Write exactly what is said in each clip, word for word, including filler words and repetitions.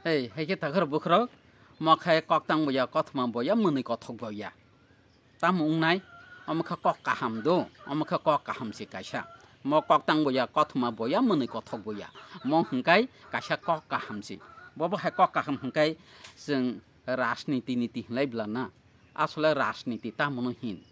Hei, hai khe takhar bwkhrok, mo khai kok tang bo ya, kothoma bo ya, mwnwi kothok bo ya. Tamo wngnai, omo khe kok kaham do, omo khe kok kaham se kaisa. Mo kok tang bo ya, kothoma bo ya, mwnwi kothok bo ya. Mo hwnkai kaisa kok kaham se. Bo bo hai kok kaham hwnkai chwng rajniti niti hwnlai bla na. Asole rajniti tamo no hin?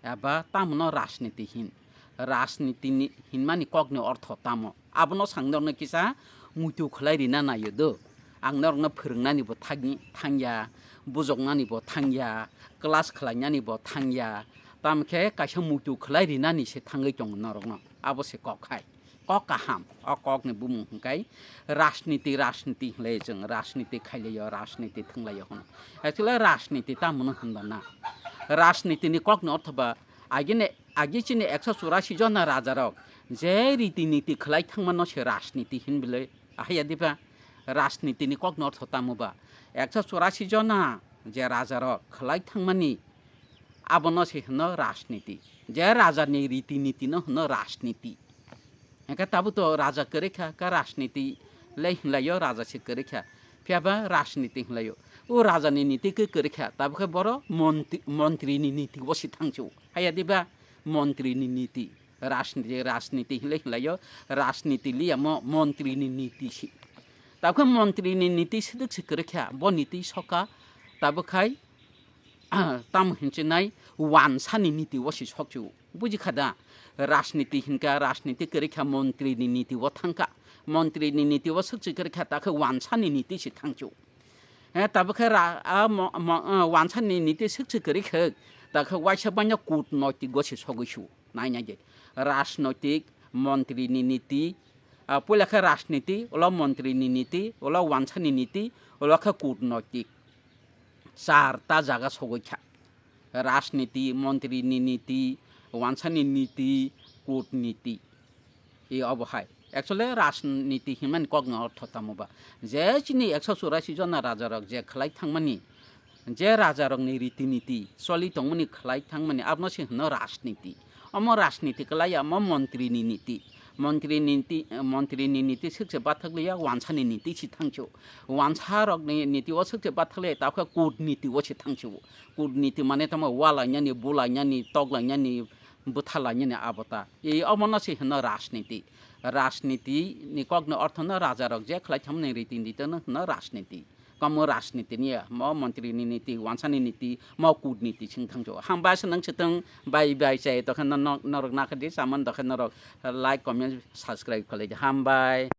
Eba tamo no rajniti hin? Rajniti ni hinmani kok ni ortho tamo? Abono sangdorno kisa muitu khlai rina naio do. Ang norokno phwrwngnani bo thangni-, thangya, bujoknani bo thangya, class khlainani bo thangya. Tamo khe kaisa muitu khlai rinani se thangwi tongo norokno. Abo se kok hai. Kok kaham, o kokni bumung hwnkai rajniti, rajniti hwnlai chwng rajniti khailaio, rajniti thwnglaio hwno. Actually rajniti tamo no hwnba na? Rajniti ni kokni ortho ba agini, agi chini ekso churasi jona rajarok je riti niti khlai thangmano se rajniti hinbilai. Ahaya diba? Rajniti ni kokni ortho tamo ba? Ekso churasi jona je rajarok khlai thangmani, abono se hwno rajniti. Je rajani riti niti no hwno rajniti. Hingke tabuk to raja kwrwi kha, kha rajniti le hinlaio, raja se kwrwi kha. Phiya ba rajniti hinlaio. O rajani niti khe kwrwi kha, tabuk khe boro monti-, montri ni niti o se thangsu. Haya diba montri ni niti, rajniti, rajniti hinlai hinlaio, rajniti liya mo montri ni niti si. Tabuk khe montri ni niti swdwk se kwrwi kha, bo niti soka, tabuk khai tamo hinchinai wansani niti o se sokchu. Buji kha da? Rajniti hinkha, rajniti kwrwi kha montri ni niti o thangkha. Montri ni niti o swkchi kwrwi kha, ta khe wansani niti se thangchu. He, tabuk khe ra-, a mo-, mo-, a, wansani niti swkchi kwrwi kha, ta khe waisa banya kutnoitik o se sogwi su. Nai nai de. Rajnoitik, montri ni niti, a, puila khe rajniti, ulo montri ni niti, ulo wansani niti, ulo khe kutnoitik. Char ta jaga sogwi kha. Rajniti, montri ni niti, wansani niti, kutniti. E obo hai. Actually, rajniti hinmani kokni ortho tamo ba? Je chini ekso churasi jona rajarok je khlai thangmani, je rajarokni riti niti choli tongmani khlai thangmani, abono se hwno rajniti. Omo rajniti kwlai ya, omo montri ni niti. Montri ni niti, montri ni niti swkse bathakliya, wansani niti si thangchu. Wansarokni niti o swkse bathakliya, ta khe kutniti o se thangchu. Kutniti mane tamo walainani, bulainani, toklainani, bwthalainani abo ta. E omono se hwno rajniti. Rajniti ni kokni orthono rajarok je khlai thangmani riti niti no hwno rajniti. Kamo rajniti ni ya, mo montri ni niti, wansani niti, mo kutniti sing thangchu. Hambai se nang se tong, bai bai chai tokhe no, no, norok nakhadi, saman tokhe norok like, comment, subscribe khlai di. Hambai.